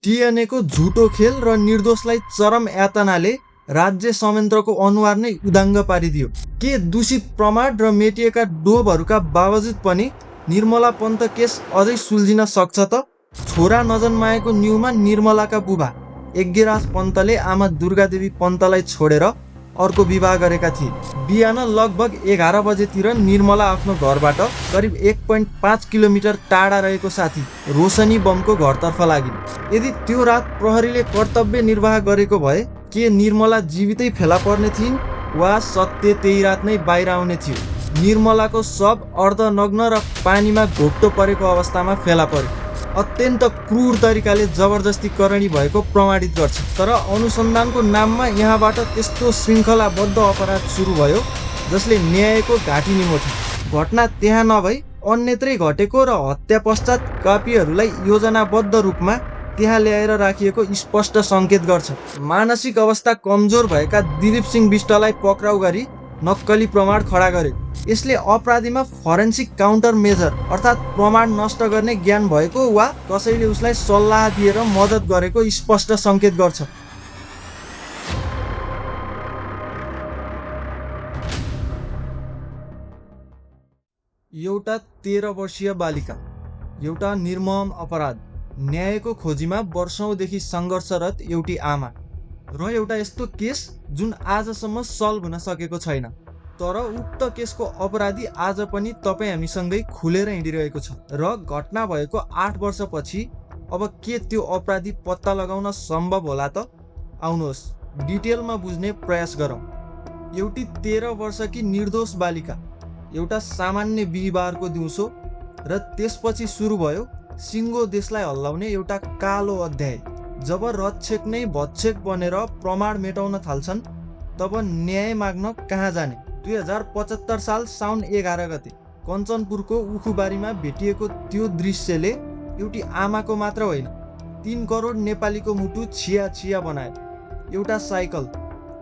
टिएनए को झुटो खेल र निर्दोषलाई चरम यातनाले राज्य संयन्त्रको अनुहार नै उदाङ्ग पारिदियो। के दूषित प्रमाण र मेटिएका डोबहरूका बावजुद पनि निर्मला पन्त केस अझै सुल्झिन सक्छ त? छोरा नजन्माएको न्युमा निर्मलाका बुबा यज्ञराज पन्तले आमा दुर्गादेवी पन्तलाई छोडेर अर्को विवाह गरेका थिए। बिहान लगभग 11 बजेतिर निर्मला आफ्नो घरबाट करिब 1.5 किलोमिटर टाढा रहेको साथी रोशनी बमको घरतर्फ लागिन्। यदि त्यो रात प्रहरीले कर्तव्य निर्वाह गरेको भए के निर्मला जीवितै फेला पर्ने थिइन् वा सत्य त्यही रात नै बाहिर आउने थियो? निर्मलाको शव अर्धनग्न र पानीमा घोप्टो परेको अवस्थामा फेला पर्यो। अत्यन्त क्रूर तरिकाले जबरजस्ती करणी भएको प्रमाणित गर्छ। तर अनुसन्धानको नाममा यहाँबाट त्यस्तो श्रृङ्खलाबद्ध अपराध सुरु भयो जसले न्यायको घाँटी निमोठ्यो। घटना त्यहाँ नभई अन्यत्रै घटेको र हत्या पश्चात कापीहरूलाई योजनाबद्ध रूपमा त्यहाँ ल्याएर राखिएको स्पष्ट सङ्केत गर्छ। मानसिक अवस्था कमजोर भएका दिलीप सिंह बिष्टलाई पक्राउ गरी नक्कली प्रमाण खडा गर्यो। यसले अपराधीमा फरेन्सिक काउन्टर मेजर अर्थात् प्रमाण नष्ट गर्ने ज्ञान भएको वा कसैले उसलाई सल्लाह दिएर मद्दत गरेको स्पष्ट सङ्केत गर्छ। एउटा 13 वर्षीय बालिका, एउटा निर्मम अपराध, न्यायको खोजीमा वर्षौंदेखि सङ्घर्षरत एउटी आमा र एउटा यस्तो केस जुन आजसम्म सल्भ हुन सकेको छैन। तर उक्त केसको अपराधी आज पनि तपाईँ हामीसँगै खुलेर हिँडिरहेको छ र घटना भएको 8 वर्षपछि अब के त्यो अपराधी पत्ता लगाउन सम्भव होला त? आउनुहोस् डिटेलमा बुझ्ने प्रयास गरौँ। एउटी 13 वर्षकी निर्दोष बालिका, एउटा सामान्य बिहिबारको दिउँसो र त्यसपछि सुरु भयो सिङ्गो देशलाई हल्लाउने एउटा कालो अध्याय। जब रक्षक नै भक्षक बनेर प्रमाण मेटाउन थाल्छन् तब न्याय माग्न कहाँ जाने? 2075 साल साउन 11 गते कञ्चनपुरको उखुबारीमा भेटिएको त्यो दृश्यले एउटी आमाको मात्र होइन 3 करोड नेपालीको मुटु छिया छिया बनायो। एउटा साइकल,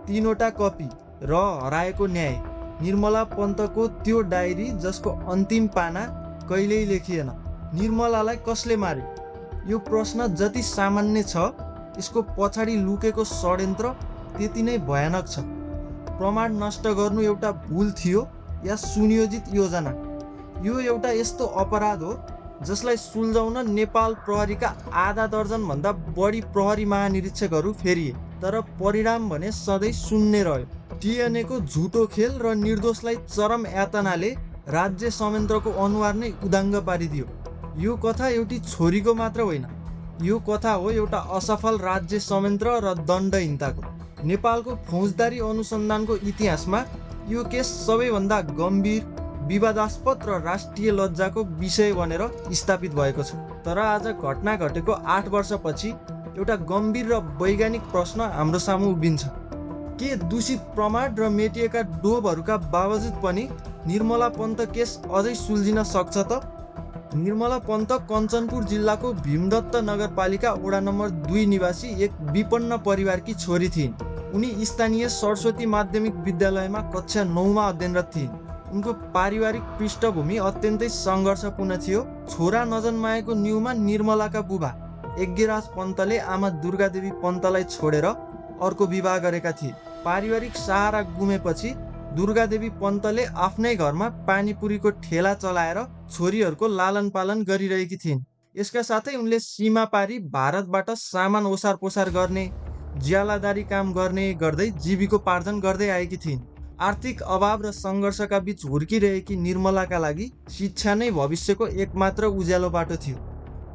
3वटा कपी र हराएको न्याय। निर्मला पन्तको त्यो डायरी जसको अन्तिम पाना कहिल्यै लेखिएन। निर्मलालाई कसले मार्यो? यो प्रश्न जति सामान्य छ यसको पछाडि लुकेको षड्यन्त्र त्यति नै भयानक छ। प्रमाण नष्ट गर्नु एउटा भुल थियो या सुनियोजित योजना? यो एउटा यस्तो अपराध हो जसलाई सुल्झाउन नेपाल प्रहरीका आधा दर्जनभन्दा बढी प्रहरी महानिरीक्षकहरू फेरिए, तर परिणाम भने सधैँ शून्य रह्यो। टिएनए को झुटो खेल र निर्दोषलाई चरम यातनाले राज्य संयन्त्रको अनुहार नै उदाङ्ग पारिदियो। यो कथा एउटी छोरीको मात्र होइन, यो कथा हो एउटा असफल राज्य संयन्त्र र दण्डहीनताको। नेपालको फौजदारी अनुसन्धानको इतिहासमा यो केस सबैभन्दा गम्भीर, विवादास्पद र राष्ट्रिय लज्जाको विषय बनेर स्थापित भएको छ। तर आज घटना घटेको 8 वर्षपछि एउटा गम्भीर र वैज्ञानिक प्रश्न हाम्रो सामु उभिन्छ। के दूषित प्रमाण र मेटिएका डोबहरूका बावजुद पनि निर्मला पन्त केस अझै सुल्झिन सक्छ त? निर्मला पन्त कञ्चनपुर जिल्लाको भीमदत्त नगरपालिका वडा नम्बर 2 निवासी एक विपन्न परिवारकी छोरी थिइन्। उनी स्थानीय सरस्वती माध्यमिक विद्यालयमा कक्षा 9मा अध्ययनरत थिइन्। उनको पारिवारिक पृष्ठभूमि अत्यन्तै सङ्घर्षपूर्ण थियो। छोरा नजन्माएको न्युमा निर्मलाका बुबा यज्ञराज पन्तले आमा दुर्गादेवी पन्तलाई छोडेर अर्को विवाह गरेका थिए। पारिवारिक सहारा गुमेपछि दुर्गादेवी पन्तले आफ्नै घरमा पानीपुरीको ठेला चलाएर छोरीहरूको लालन पालन गरिरहेकी थिइन्। यसका साथै उनले सीमा पारी भारतबाट सामान ओसार पोसार गर्ने, ज्यालादारी काम गर्ने गर्दै जीविकोपार्जन गर्दै आएकी थिइन्। आर्थिक अभाव र सङ्घर्षका बीच हुर्किरहेकी निर्मलाका लागि शिक्षा नै भविष्यको एकमात्र उज्यालो बाटो थियो।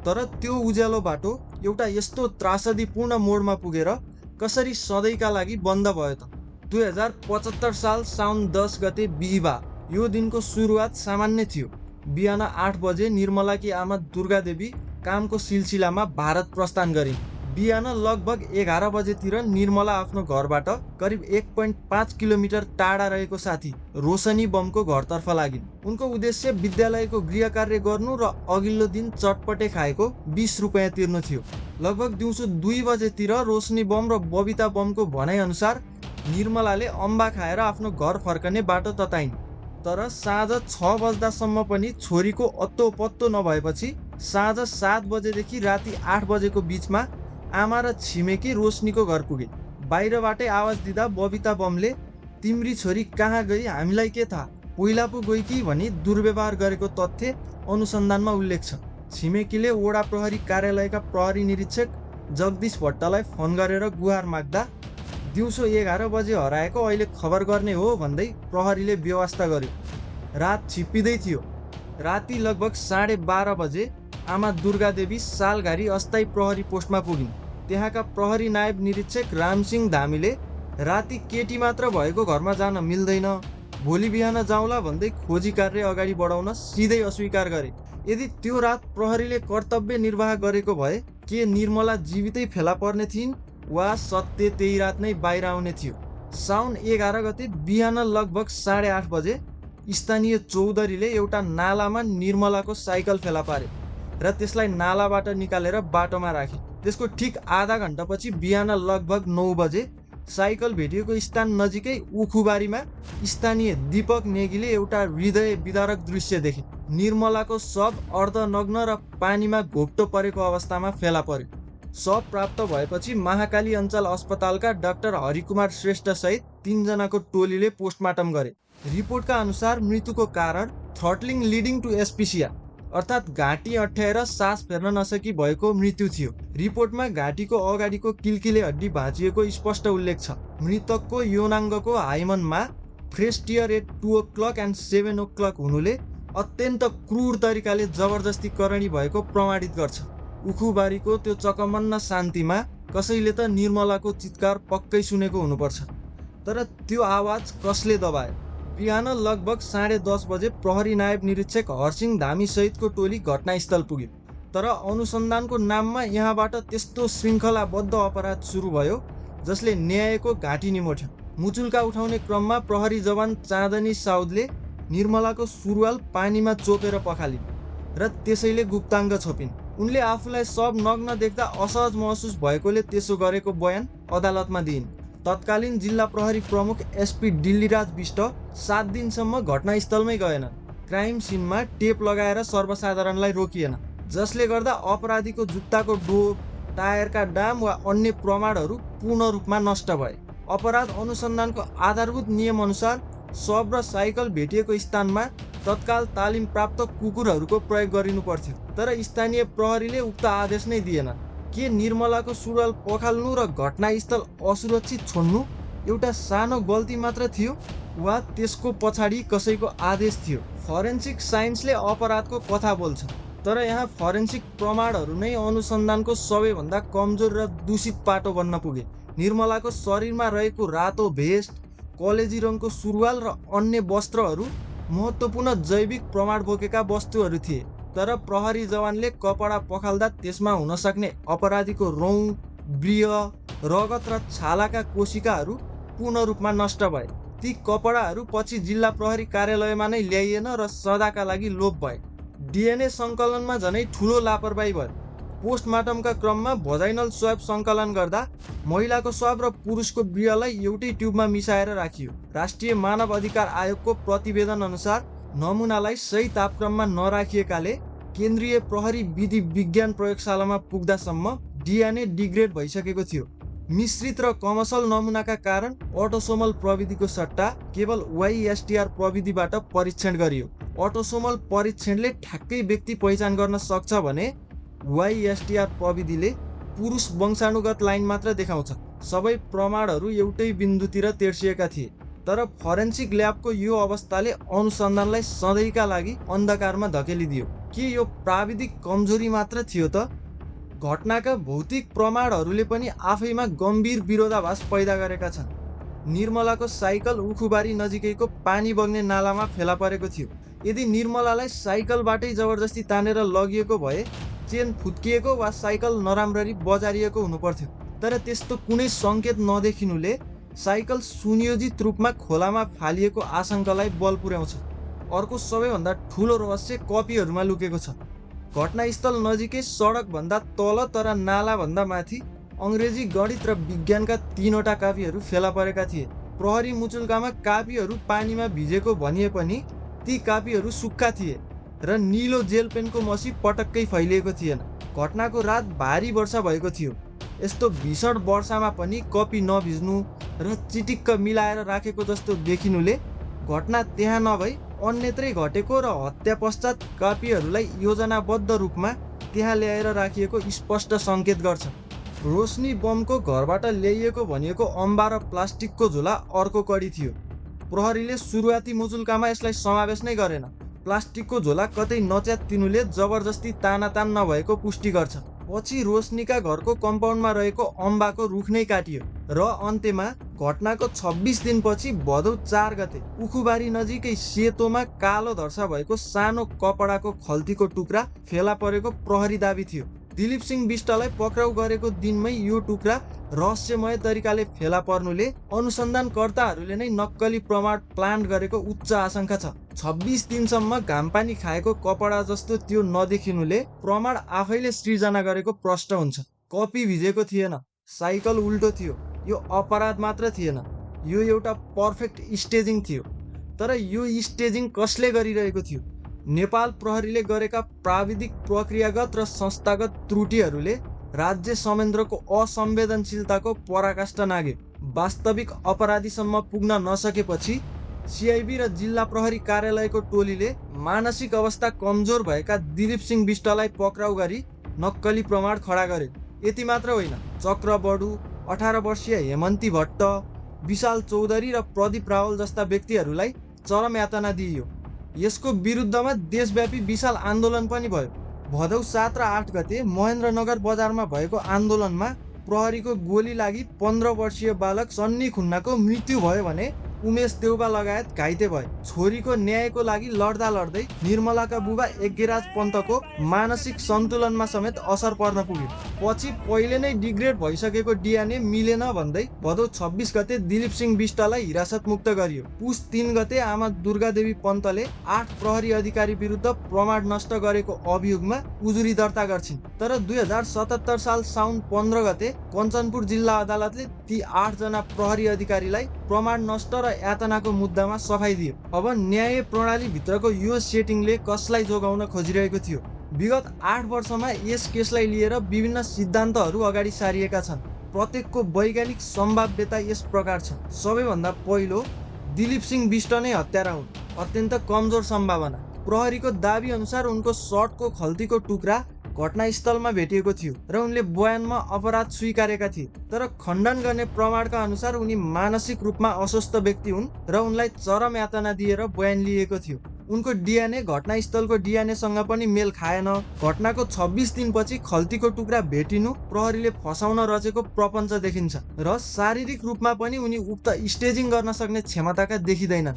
तर त्यो उज्यालो बाटो एउटा यस्तो त्रासदीपूर्ण मोडमा पुगेर कसरी सधैँका लागि बन्द भयो त? 2075 साल साउन 10 गते बिहिबार यो दिनको सुरुवात सामान्य थियो। बिहान 8 बजे निर्मलाकी आमा दुर्गादेवी कामको सिलसिलामा भारत प्रस्थान गरिन्। बिहान लगभग 11 बजेतिर निर्मला आफ्नो घरबाट करिब 1.5 किलोमिटर टाढा रहेको साथी रोशनी बमको घरतर्फ लागिन्। उनको उद्देश्य विद्यालयको गृहकार्य गर्नु र अघिल्लो दिन चटपटे खाएको 20 रुपियाँ तिर्नु थियो। लगभग दिउँसो 2 बजेतिर रोशनी बम र बबिता बमको भनाइअनुसार निर्मलाले अम्बा खाएर आफ्नो घर फर्कने बाटो तताइन्। तर साँझ 6 बज्दासम्म पनि छोरीको अत्तो पत्तो नभएपछि साँझ 7 बजेदेखि राति 8 बजेको बिचमा आमा र छिमेकी रोशनीको घर पुगे। बाहिरबाटै आवाज दिँदा बबिता बमले तिम्री छोरी कहाँ गई, हामीलाई के थाहा, पहिला पो गई कि भनी दुर्व्यवहार गरेको तथ्य अनुसन्धानमा उल्लेख छ। छिमेकीले वडा प्रहरी कार्यालयका प्रहरी निरीक्षक जगदीश भट्टलाई फोन गरेर गुहार माग्दा दिउँसो 11 बजे हराएको अहिले खबर गर्ने हो भन्दै प्रहरीले व्यवस्था गर्यो। रात छिप्पिँदै थियो। राति लगभग 12:30 बजे आमा दुर्गादेवी सालघारी अस्थायी प्रहरी पोस्टमा पुगिन्। त्यहाँका प्रहरी नायब निरीक्षक रामसिंह धामीले राति केटी मात्र भएको घरमा जान मिल्दैन, भोलि बिहान जाउँला भन्दै खोजी कार्य अगाडि बढाउन सिधै अस्वीकार गरे। यदि त्यो रात प्रहरीले कर्तव्य निर्वाह गरेको भए के निर्मला जीवितै फेला पर्ने थिइन् वा सत्य त्यही रात नै बाहिर आउने थियो। साउन 11 गते बिहान लगभग 8:30 बजे स्थानीय चौधरीले एउटा नालामा निर्मलाको साइकल फेला पारे र त्यसलाई नालाबाट निकालेर बाटोमा राखे। त्यसको ठिक आधा घण्टापछि बिहान लगभग 9 बजे साइकल भेटिएको स्थान नजिकै उखुबारीमा स्थानीय दीपक नेगीले एउटा हृदय विदारक दृश्य देखे। निर्मलाको शव अर्धनग्न र पानीमा घोप्टो परेको अवस्थामा फेला पर्यो। शव प्राप्त भएपछि महाकाली अञ्चल अस्पतालका डाक्टर हरिकुमार श्रेष्ठ सहित 3 जनाको टोलीले पोस्टमार्टम गरे। रिपोर्टका अनुसार मृत्युको कारण थ्रटलिङ लिडिङ टु एस्पिसिया अर्थात् घाँटी अठ्याएर सास फेर्न नसकी भएको मृत्यु थियो। रिपोर्टमा घाँटीको अगाडिको किल्किले हड्डी भाँचिएको स्पष्ट उल्लेख छ। मृतकको यौनाङ्गको हाइमनमा fresh tear at 2 o'clock and 7 o'clock हुनुले अत्यन्त क्रूर तरिकाले जबरजस्ती करणी भएको प्रमाणित गर्छ। उखुबारीको त्यो चकमन्न शान्तिमा कसैले त निर्मलाको चित्कार पक्कै सुनेको हुनुपर्छ, तर त्यो आवाज कसले दबायो? बिहान लगभग 10:30 बजे प्रहरी नायब निरीक्षक हरसिंह धामी सहितको टोली घटनास्थल पुग्यो। तर अनुसन्धानको नाममा यहाँबाट त्यस्तो श्रृङ्खलाबद्ध अपराध सुरु भयो जसले न्यायको घाँटी निमोठ्यो। मुचुल्का उठाउने क्रममा प्रहरी जवान चाँदनी साउदले निर्मलाको सुरुवाल पानीमा चोपेर पखालिन् र त्यसैले गुप्ताङ्ग छोपिन्। उनले आफूलाई सब नग्न देख्दा असहज महसुस भएकोले त्यसो गरेको बयान अदालतमा दिइन्। तत्कालीन जिल्ला प्रहरी प्रमुख एसपी डिल्लीराज बिष्ट 7 दिनसम्म घटनास्थलमै गएनन्। क्राइम सिनमा टेप लगाएर सर्वसाधारणलाई रोकिएन, जसले गर्दा अपराधीको जुत्ताको डोब, टायरका डाम वा अन्य प्रमाणहरू पूर्ण रूपमा नष्ट भए। अपराध अनुसन्धानको आधारभूत नियम अनुसार शव र साइकल भेटिएको स्थानमा तत्काल तालिम प्राप्त कुकुरहरूको प्रयोग गरिनु पर्थ्यो, तर स्थानीय प्रहरीले उक्त आदेश नै दिएन। के निर्मलाको सुरुवाल पखाल्नु र घटनास्थल असुरक्षित छोड्नु एउटा सानो गल्ती मात्र थियो वा त्यसको पछाडि कसैको आदेश थियो? फरेन्सिक साइन्सले अपराधको कथा बोल्छ, तर यहाँ फरेन्सिक प्रमाणहरू नै अनुसन्धानको सबैभन्दा कमजोर र दूषित पाटो बन्न पुगे। निर्मलाको शरीरमा रहेको रातो भेस्ट, कलेजी रङको सुरुवाल र अन्य वस्त्रहरू महत्त्वपूर्ण जैविक प्रमाण बोकेका वस्तुहरू थिए, तर प्रहरी जवानले कपडा पखाल्दा त्यसमा हुन सक्ने अपराधीको रौँ, वृह, रगत र छालाका कोशिकाहरू पूर्ण रूपमा नष्ट भए। ती कपडाहरू पछि जिल्ला प्रहरी कार्यालयमा नै ल्याइएन र सदाका लागि लोप भए। डिएनए सङ्कलनमा झनै ठुलो लापरवाही भयो। पोस्टमार्टमका क्रममा भजाइनल स्वाब सङ्कलन गर्दा महिलाको स्वाब र पुरुषको वृहलाई एउटै ट्युबमा मिसाएर राखियो। राष्ट्रिय मानव अधिकार आयोगको प्रतिवेदन अनुसार नमुनालाई सही तापक्रममा नराखिएकाले केन्द्रीय प्रहरी विधि विज्ञान प्रयोगशालामा पुग्दासम्म डिएनए डिग्रेड भइसकेको थियो। मिश्रित र कमसल नमुनाका कारण अटोसोमल प्रविधिको सट्टा केवल वाइएसटिआर प्रविधिबाट परीक्षण गरियो। अटोसोमल परीक्षणले ठ्याक्कै व्यक्ति पहिचान गर्न सक्छ भने वाइएसटिआर प्रविधिले पुरुष वंशानुगत लाइन मात्र देखाउँछ। सबै प्रमाणहरू एउटै बिन्दुतिर तेर्सिएका थिए, तर फरेन्सिक ल्याबको यो अवस्थाले अनुसन्धानलाई सधैँका लागि अन्धकारमा धकेलिदियो। के यो प्राविधिक कमजोरी मात्र थियो त? घटनाका भौतिक प्रमाणहरूले पनि आफैमा गम्भीर विरोधाभास पैदा गरेका छन्। निर्मलाको साइकल उखुबारी नजिकैको पानी बग्ने नालामा फेला परेको थियो। यदि निर्मलालाई साइकलबाटै जबरजस्ती तानेर लगिएको भए चेन फुत्किएको वा साइकल नराम्ररी बजारिएको हुनुपर्थ्यो, तर त्यस्तो कुनै सङ्केत नदेखिनुले साइकल सुनियोजित रूपमा खोलामा फालिएको आशंकालाई बल पुर्याउँछ। अर्को सबैभन्दा ठुलो रहस्य कपीहरूमा लुकेको छ। घटनास्थल नजिकै सडकभन्दा तल तर नालाभन्दा माथि अङ्ग्रेजी, गणित र विज्ञानका 3वटा कापीहरू फेला परेका थिए। प्रहरी मुचुल्कामा कापीहरू पानीमा भिजेको भनिए पनि ती कापीहरू सुक्खा थिए र नीलो जेल पेनको मसी पटक्कै फैलिएको थिएन। घटनाको रात भारी वर्षा भएको थियो। यस्तो भीषण वर्षामा पनि कपी नभिज्नु र चिटिक्क मिलाएर राखेको जस्तो देखिनुले घटना त्यहाँ नभई अन्यत्रै घटेको र हत्या पश्चात कपीहरूलाई योजनाबद्ध रूपमा त्यहाँ ल्याएर राखिएको स्पष्ट सङ्केत गर्छ। रोशनी बमको घरबाट ल्याइएको भनिएको अम्बा र प्लास्टिकको झोला अर्को कडी थियो। प्रहरीले सुरुवाती मुचुल्कामा यसलाई समावेश नै गरेन। प्लास्टिकको झोला कतै नच्यात्तिनुले जबरजस्ती तानातान नभएको पुष्टि गर्छ। पछि रोशनीका घरको कम्पाउन्डमा रहेको अम्बाको रुख नै काटियो र अन्त्यमा घटनाको 26 दिनपछि भदौ 4 गते उखुबारी नजिकै सेतोमा कालो धर्सा भएको सानो कपडाको खल्तीको टुक्रा फेला परेको प्रहरी दाबी थियो। दिलीप सिंह बिष्टलाई पक्राउ गरेको दिनमै यो टुक्रा रहस्यमय तरिकाले फेला पर्नुले अनुसन्धानकर्ताहरूले नै नक्कली प्रमाण प्लान्ट गरेको उच्च आशंका छ। 26 दिनसम्म घामपानी खाएको कपडा जस्तो त्यो नदेखिनुले प्रमाण आफैले सृजना गरेको प्रष्ट हुन्छ। कपी भिजेको थिएन, साइकल उल्टो थियो। यो अपराध मात्र थिएन, यो एउटा पर्फेक्ट स्टेजिङ थियो। तर यो स्टेजिङ कसले गरिरहेको थियो? नेपाल प्रहरीले गरेका प्राविधिक प्रक्रियागत र संस्थागत त्रुटिहरूले राज्य संयन्त्रको असंवेदनशीलताको पराकाष्ठा नागे। वास्तविक अपराधीसम्म पुग्न नसकेपछि सिआइबी र जिल्ला प्रहरी कार्यालयको टोलीले मानसिक अवस्था कमजोर भएका दिलीप सिंह बिष्टलाई पक्राउ गरी नक्कली प्रमाण खडा गरे। यति मात्र होइन, चक्र बडु, 18 वर्षीय हेमन्ती भट्ट, विशाल चौधरी र प्रदीप रावल जस्ता व्यक्तिहरूलाई चरम यातना दिइयो। यसको विरुद्धमा देशव्यापी विशाल आन्दोलन पनि भयो। भदौ 7 र 8 गते महेन्द्रनगर बजारमा भएको आन्दोलनमा प्रहरीको गोली लागि 15 वर्षीय बालक सन्नी खुन्नाको मृत्यु भयो भने उमेश देउबा लगायत घाइते भए। छोरीको न्यायको लागि लड्दा लड्दै निर्मलाका बुबा यज्ञराज पन्तको मानसिक सन्तुलनमा समेत असर पर्न पुग्यो। पछि पहिले नै डिग्रेड भइसकेको डिएनए मिलेन भन्दै भदौ 26 गते दिलीप सिंह बिष्टलाई हिरासत मुक्त गरियो। पुस 3 गते आमा दुर्गादेवी पन्तले 8 प्रहरी अधिकारी विरुद्ध प्रमाण नष्ट गरेको अभियोगमा उजुरी दर्ता गर्छिन्। तर 2077 साल साउन 15 गते कञ्चनपुर जिल्ला अदालतले ती 8 जना प्रहरी अधिकारीलाई प्रमाण नष्ट र यातनाको मुद्दामा सफाई दियो। अब न्याय प्रणाली भित्रको यो सेटिङले कसलाई जोगाउन खोजिरहेको थियो? विगत 8 वर्षमा यस केसलाई लिएर विभिन्न सिद्धान्तहरू अगाडि सारिएका छन्। प्रत्येकको वैज्ञानिक सम्भाव्यता यस प्रकार छ। सबैभन्दा पहिलो, दिलीप सिंह बिष्ट नै हत्यारा हुन्। अत्यन्त कमजोर सम्भावना। प्रहरीको दाबी अनुसार उनको सर्टको खल्तीको टुक्रा घटनास्थलमा भेटिएको थियो र उनले बयानमा अपराध स्वीकारेका थिए। तर खण्डन गर्ने प्रमाणका अनुसार उनी मानसिक रूपमा अस्वस्थ व्यक्ति हुन् र उनलाई चरम यातना दिएर बयान लिएको थियो। उनको डिएनए घटनास्थलको डिएनएसँग पनि मेल खाएन। घटनाको 26 दिनपछि खल्तीको टुक्रा भेटिनु प्रहरीले फसाउन रचेको प्रपञ्च देखिन्छ र शारीरिक रूपमा पनि उनी उक्त स्टेजिङ गर्न सक्ने क्षमताका देखिँदैनन्।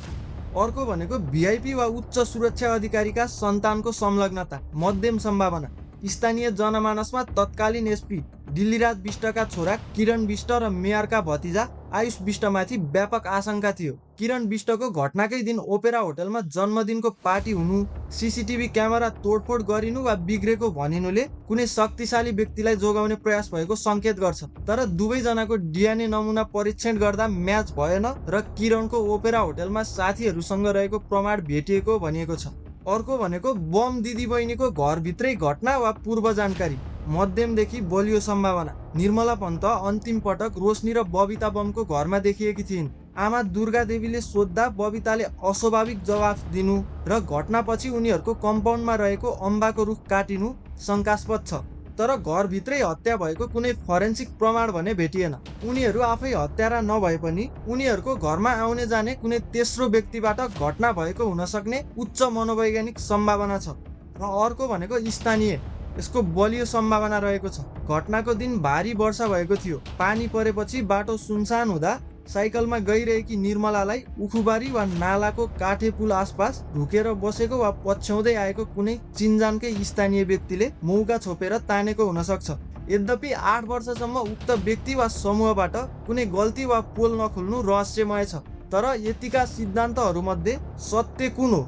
अर्को भनेको भिआइपी वा उच्च सुरक्षा अधिकारीका सन्तानको संलग्नता। मध्यम सम्भावना। स्थानीय जनमानसमा तत्कालीन एसपी दिल्लीराज बिष्टका छोरा किरण बिष्ट र मेयरका भतिजा आयुष बिष्टमाथि व्यापक आशंका थियो। किरण बिष्टको घटनाकै दिन ओपेरा होटलमा जन्मदिनको पार्टी हुनु, सीसीटीभी क्यामेरा तोडफोड गरिनु वा बिग्रेको भनिनुले कुनै शक्तिशाली व्यक्तिलाई जोगाउने प्रयास भएको सङ्केत गर्छ। तर दुवैजनाको डिएनए नमुना परीक्षण गर्दा म्याच भएन र किरणको ओपेरा होटलमा साथीहरूसँग रहेको प्रमाण भेटिएको भनिएको छ। अर्को भनेको बम दिदीबहिनीको घरभित्रै घटना वा पूर्व जानकारी। मध्यमदेखि बलियो सम्भावना। निर्मला पन्त अन्तिम पटक रोशनी र बबिता बमको घरमा देखिएकी थिइन्। आमा दुर्गा देवीले सोद्धा बबिताले अस्वाभाविक जवाफ दिनु र घटनापछि उनीहरूको कम्पाउन्डमा रहेको अम्बाको रुख काटिनु शङ्कास्पद छ। तर घरभित्रै हत्या भएको कुनै फरेन्सिक प्रमाण भने भेटिएन। उनीहरू आफै हत्यारा नभए पनि उनीहरूको घरमा आउने जाने कुनै तेस्रो व्यक्तिबाट घटना भएको हुन सक्ने उच्च मनोवैज्ञानिक सम्भावना छ। र अर्को भनेको स्थानीय। यसको बलियो सम्भावना रहेको छ। घटनाको दिन भारी वर्षा भएको थियो। पानी परेपछि बाटो सुनसान हुँदा साइकलमा गइरहेकी निर्मलालाई उखुबारी वा नालाको काठे पुल आसपास ढुकेर बसेको वा पछ्याउँदै आएको कुनै चिन्जानकै स्थानीय व्यक्तिले मौका छोपेर तानेको हुन सक्छ। यद्यपि 8 वर्षसम्म उक्त व्यक्ति वा समूहबाट कुनै गल्ती वा पोल नखुल्नु रहस्यमय छ। तर यतिका सिद्धान्तहरूमध्ये सत्य कुन हो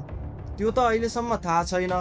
त्यो त अहिलेसम्म थाहा छैन।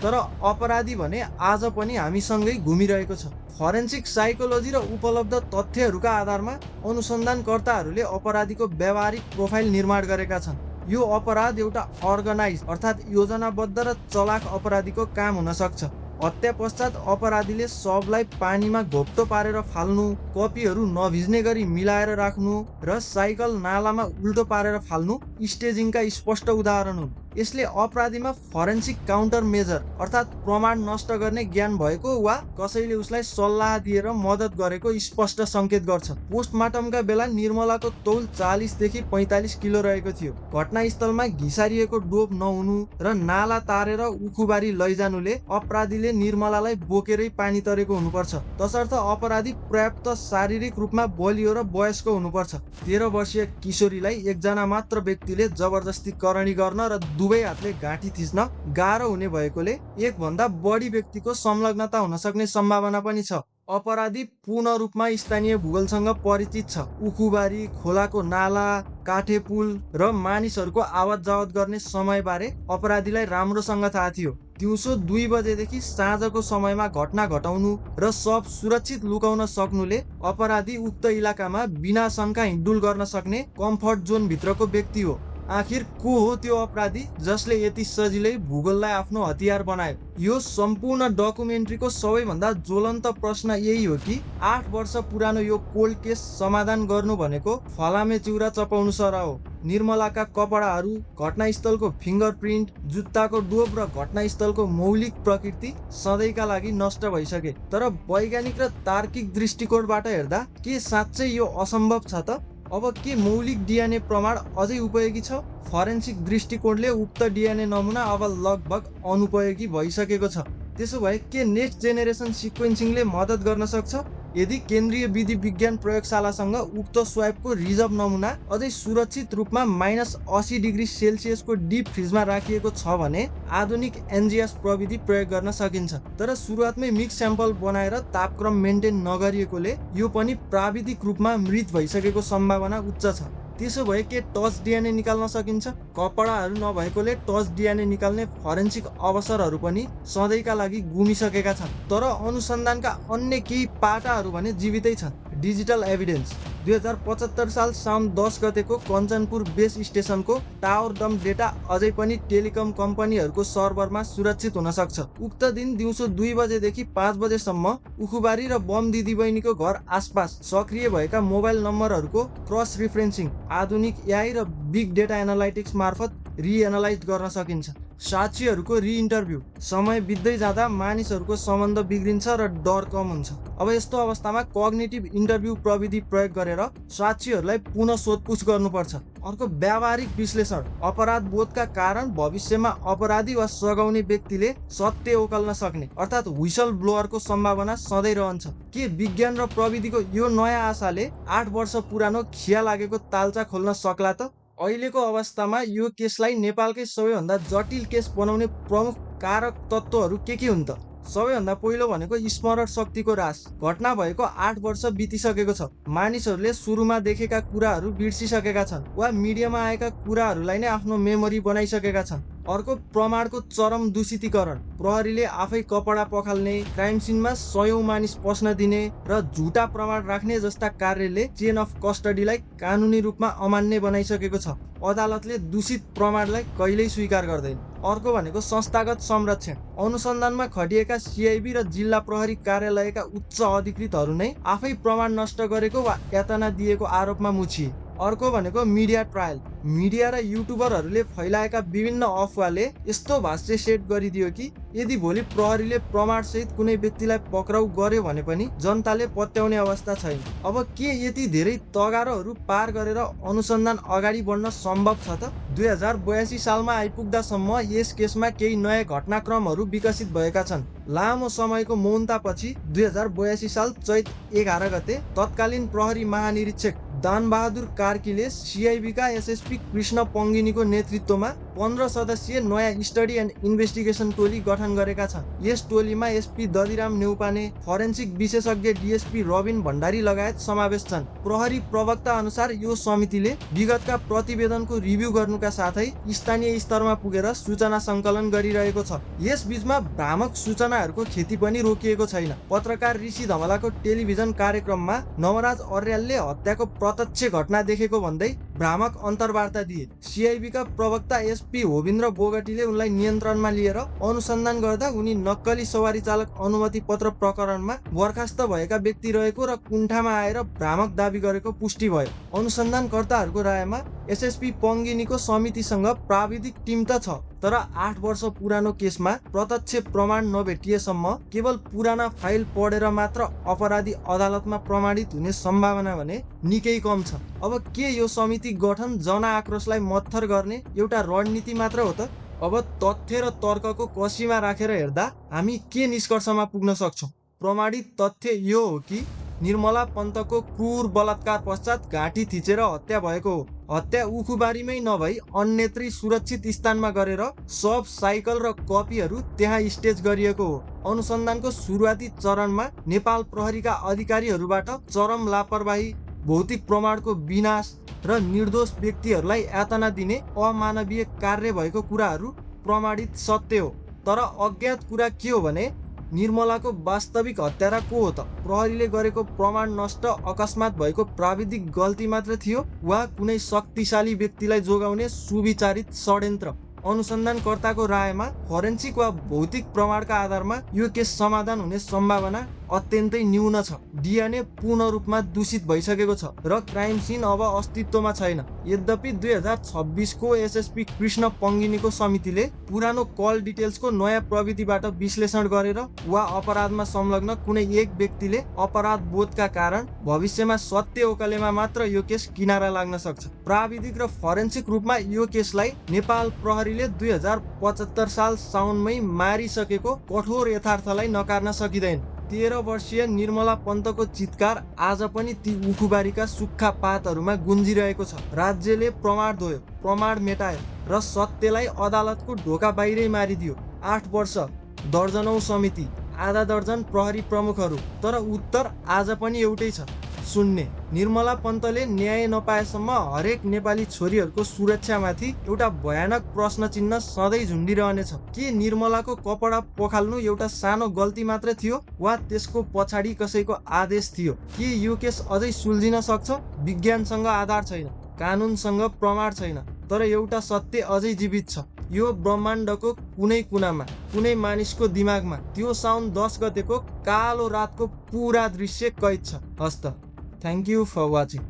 तर अपराधी भने आज पनि हामीसँगै घुमिरहेको छ। फरेन्सिक साइकोलोजी र उपलब्ध तथ्यहरूका आधारमा अनुसन्धानकर्ताहरूले अपराधीको व्यावहारिक प्रोफाइल निर्माण गरेका छन्। यो अपराध एउटा अर्गनाइज अर्थात् योजनाबद्ध र चलाक अपराधीको काम हुन सक्छ। हत्या पश्चात अपराधीले शवलाई पानीमा घोप्टो पारेर फाल्नु, कपीहरू नभिज्ने गरी मिलाएर राख्नु र साइकल नालामा उल्टो पारेर फाल्नु स्टेजिङका स्पष्ट उदाहरण हुन्। यसले अपराधीमा फरेन्सिक काउन्टर मेजर अर्थात् प्रमाण नष्ट गर्ने ज्ञान भएको वा कसैले उसलाई सल्लाह दिएर मद्दत गरेको स्पष्ट सङ्केत गर्छ। पोस्टमार्टमका बेला निर्मलाको तौल 40 देखि 45 किलो रहेको थियो। घटनास्थलमा घिसारिएको डोप नहुनु र नाला तारेर उखुबारी लैजानुले अपराधीले निर्मलालाई बोकेरै पानी तरेको हुनुपर्छ। तसर्थ अपराधी पर्याप्त शारीरिक रूपमा बलियो र वयस्क हुनुपर्छ। 13 वर्षीय किशोरीलाई एकजना मात्र व्यक्तिले जबरजस्ती करणी गर्न र दुवै हातले गाँठी थिच्न गाह्रो हुने भएकोले एकभन्दा बढी व्यक्तिको संलग्नता हुन सक्ने सम्भावना पनि छ। अपराधी पूर्ण रूपमा स्थानीय भूगोलसँग परिचित छ। उखुबारी, खोलाको नाला, काठे पुल र मानिसहरूको आवत जावत गर्ने समयबारे अपराधीलाई राम्रोसँग थाहा थियो। दिउँसो 2 बजेदेखि साँझको समयमा घटना घटाउनु र शव सुरक्षित लुकाउन सक्नुले अपराधी उक्त इलाकामा बिना शङ्का हिँडडुल गर्न सक्ने कम्फर्ट जोन भित्रको व्यक्ति हो। आखिर को हो त्यो अपराधी जसले यति सजिलै भूगोललाई आफ्नो हतियार बनायो? यो सम्पूर्ण डकुमेन्ट्रीको सबैभन्दा ज्वलन्त प्रश्न यही हो कि 8 वर्ष पुरानो यो कोल्ड केस समाधान गर्नु भनेको फलामे चिउरा चपाउनु सरह हो। निर्मलाका कपडाहरू, घटनास्थलको फिङ्गरप्रिन्ट, जुत्ताको डोब र घटनास्थलको मौलिक प्रकृति सधैँका लागि नष्ट भइसके। तर वैज्ञानिक र तार्किक दृष्टिकोणबाट हेर्दा के साँच्चै यो असम्भव छ त? अब के मौलिक डिएनए प्रमाण अझै उपयोगी छ? फरेन्सिक दृष्टिकोणले उक्त डिएनए नमुना अब लगभग अनुपयोगी भइसकेको छ। त्यसो भए के नेक्स्ट जेनेरेसन सिक्वेन्सिङले मद्दत गर्न सक्छ? यदि केन्द्रीय विधि विज्ञान प्रयोगशालासँग उक्त स्वाबको रिजर्भ नमुना अझै सुरक्षित रूपमा -80 डिग्री सेल्सियसको डिप फ्रिजमा राखिएको छ भने आधुनिक एनजिएस प्रविधि प्रयोग गर्न सकिन्छ। तर सुरुवातमै मिक्स स्याम्पल बनाएर तापक्रम मेन्टेन नगरिएकोले यो पनि प्राविधिक रूपमा मृत भइसकेको सम्भावना उच्च छ। त्यसो भए के टच डिएनए निकाल्न सकिन्छ? कपडाहरू नभएकोले टच डिएनए निकाल्ने फरेन्सिक अवसरहरू पनि सधैँका लागि गुमिसकेका छन्। तर अनुसन्धानका अन्य केही पाटाहरू भने जीवितै छन्। डिजिटल एभिडेन्स 2075 साल साउन 10 गतेको कञ्चनपुर बेस स्टेसनको टावर डम्प डेटा अझै पनि टेलिकम कम्पनीहरूको सर्भरमा सुरक्षित हुन सक्छ। उक्त दिन दिउँसो 2 बजेदेखि 5 बजेसम्म उखुबारी र बम दिदीबहिनीको घर आसपास सक्रिय भएका मोबाइल नम्बरहरूको क्रस रिफरेन्सिङ आधुनिक एआई र बिग डेटा एनालाइटिक्स मार्फत रिएनालाइज गर्न सकिन्छ। साक्षीहरूको रिइन्टरभ्यू समय बित्दै जाँदा मानिसहरूको सम्बन्ध बिग्रिन्छ र डर कम हुन्छ। अब यस्तो अवस्थामा कग्निटिभ इन्टरभ्यू प्रविधि प्रयोग गरेर साक्षीहरूलाई पुनः सोधपुछ गर्नुपर्छ। अर्को व्यावहारिक विश्लेषण अपराध बोधका कारण भविष्यमा अपराधी वा सघाउने व्यक्तिले सत्य ओकल्न सक्ने अर्थात् व्हिसल ब्लोअरको सम्भावना सधैँ रहन्छ। के विज्ञान र प्रविधिको यो नयाँ आशाले 8 वर्ष पुरानो खिया लागेको तालचा खोल्न सक्ला त? अहिलेको अवस्थामा यो केसलाई नेपालकै सबैभन्दा जटिल केस बनाउने प्रमुख कारक तत्त्वहरू के हुन् त? सबैभन्दा पहिलो भनेको स्मरण शक्तिको ह्रास। घटना भएको 8 वर्ष बितिसकेको छ। मानिसहरूले सुरुमा देखेका कुराहरू बिर्सिसकेका छन् वा मिडियामा आएका कुराहरूलाई नै आफ्नो मेमोरी बनाइसकेका छन्। अर्को प्रमाणको चरम दूषितीकरण। प्रहरीले आफै कपडा पखाल्ने, क्राइम सिनमा 100औं मानिस पस्न दिने र झुटा प्रमाण राख्ने जस्ता कार्यले चेन अफ कस्टडीलाई कानुनी रूपमा अमान्य बनाइसकेको छ। अदालतले दूषित प्रमाणलाई कहिल्यै स्वीकार गर्दैन। अर्को भनेको संस्थागत संरक्षण। अनुसन्धानमा खटिएका सिआइबी र जिल्ला प्रहरी कार्यालयका उच्च अधिकृतहरू नै आफै प्रमाण नष्ट गरेको वा यातना दिएको आरोपमा मुछिए। अर्को भनेको मिडिया ट्रायल। मिडिया र युट्युबरहरूले फैलाएका विभिन्न अफवाहले यस्तो भाष्य सेट गरिदियो कि यदि भोलि प्रहरीले प्रमाणसहित कुनै व्यक्तिलाई पक्राउ गर्यो भने पनि जनताले पत्याउने अवस्था छैन। अब के यति धेरै तगारोहरू पार गरेर अनुसन्धान अगाडि बढ्न सम्भव छ त? 2082 सालमा आइपुग्दासम्म यस केसमा केही नयाँ घटनाक्रमहरू विकसित भएका छन्। लामो समयको मौनतापछि 2082 साल चैत 11 गते तत्कालीन प्रहरी महानिरीक्षक दानबहादुर कार्कीले सिआइबीका एसएसपी कृष्ण पङ्गिनीको नेतृत्वमा 15 सदस्यीय नयाँ स्टडी एन्ड इन्भेस्टिगेसन टोली गठन गरेका छन्। यस टोलीमा एसपी दधिराम नेउपाने, फरेन्सिक विशेषज्ञ डिएसपी रबिन भण्डारी लगायत समावेश छन्। प्रहरी प्रवक्ता अनुसार यो समितिले विगतका प्रतिवेदनको रिभ्यू गर्नुका साथै स्थानीय स्तरमा पुगेर सूचना सङ्कलन गरिरहेको छ। यस बीचमा भ्रामक सूचनाहरूको खेती पनि रोकिएको छैन। पत्रकार ऋषि धमलाको टेलिभिजन कार्यक्रममा नवराज अर्यालले हत्याको प्रत्यक्ष घटना देखेको भन्दै भ्रामक अन्तर्वार्ता दिए। सिआइबीका प्रवक्ता एसपी होविन्द्र बोगटीले उनलाई नियन्त्रणमा लिएर अनुसन्धान गर्दा उनी नक्कली सवारी चालक अनुमति पत्र प्रकरणमा बर्खास्त भएका व्यक्ति रहेको र कुण्ठामा आएर भ्रामक दावी गरेको पुष्टि भयो। अनुसन्धानकर्ताहरूको रायमा एसएसपी पङ्गिनीको समितिसँग प्राविधिक टिम त छ, तर 8 वर्ष पुरानो केसमा प्रत्यक्ष प्रमाण नभेटिएसम्म केवल पुराना फाइल पढेर मात्र अपराधी अदालतमा प्रमाणित हुने सम्भावना भने निकै कम छ। अब के यो समिति गठन जनआक्रोशलाई मत्थर गर्ने एउटा रणनीति मात्र हो त? अब तथ्य र तर्कको कसीमा राखेर हेर्दा हामी के निष्कर्षमा पुग्न सक्छौँ? प्रमाणित तथ्य यो हो कि निर्मला पन्तको क्रूर बलात्कार पश्चात घाँटी थिचेर हत्या भएको हो। हत्या उखुबारीमै नभई अन्यत्री सुरक्षित स्थानमा गरेर सब साइकल र कपीहरू त्यहाँ स्टेज गरिएको हो। अनुसन्धानको सुरुवाती चरणमा नेपाल प्रहरीका अधिकारीहरूबाट चरम लापरवाही, भौतिक प्रमाणको विनाश र निर्दोष व्यक्तिहरूलाई यातना दिने अमानवीय कार्य भएको कुराहरू प्रमाणित सत्य हो। तर अज्ञात कुरा के हो भने निर्मलाको वास्तविक हत्यारा को हो त? प्रहरीले गरेको प्रमाण नष्ट अकस्मात भएको प्राविधिक गल्ती मात्र थियो वा कुनै शक्तिशाली व्यक्तिलाई जोगाउने सुविचारित षड्यन्त्र? अनुसन्धानकर्ताको रायमा फोरेन्सिक वा भौतिक प्रमाणका आधारमा यो केस समाधान हुने सम्भावना अत्यन्तै न्यून छ। डिएनए पूर्ण रूपमा दूषित भइसकेको छ र क्राइम सिन अब अस्तित्वमा छैन। यद्यपि 2026 को एसएसपी कृष्ण पङ्गिनीको समितिले पुरानो कल डिटेल्सको नयाँ प्रविधिबाट विश्लेषण गरेर वा अपराधमा संलग्न कुनै एक व्यक्तिले अपराध बोधका कारण भविष्यमा सत्य ओकलेमा मात्र यो केस किनारा लाग्न सक्छ। प्राविधिक र फोरेन्सिक रूपमा यो केसलाई नेपाल प्रहरीले 2075 साल साउनमै मारिसकेको कठोर यथार्थलाई नकार्न सकिँदैन। 13 वर्षीय निर्मला पन्तको चित्कार आज पनि ती उखुबारीका सुक्खा पातहरूमा गुन्जिरहेको छ। राज्यले प्रमाण धोयो, प्रमाण मेटायो र सत्यलाई अदालतको ढोका बाहिरै मारिदियो। 8 वर्ष, दर्जनौं समिति, आधा दर्जन प्रहरी प्रमुखहरू, तर उत्तर आज पनि एउटै छ, शून्य। निर्मला पन्तले न्याय नपाएसम्म हरेक नेपाली छोरीहरूको सुरक्षामाथि एउटा भयानक प्रश्न चिन्ह सधैँ झुन्डिरहनेछ। के निर्मलाको कपडा पखाल्नु एउटा सानो गल्ती मात्र थियो वा त्यसको पछाडि कसैको आदेश थियो? के यो केस अझै सुल्झिन सक्छ? विज्ञानसँग आधार छैन, कानुनसँग प्रमाण छैन, तर एउटा सत्य अझै जीवित छ। यो ब्रह्माण्डको कुनै कुनामा, कुनै मानिसको दिमागमा त्यो साउन 10 गतेको कालो रातको पुरा दृश्य कैद छ। हस्त। Thank you for watching.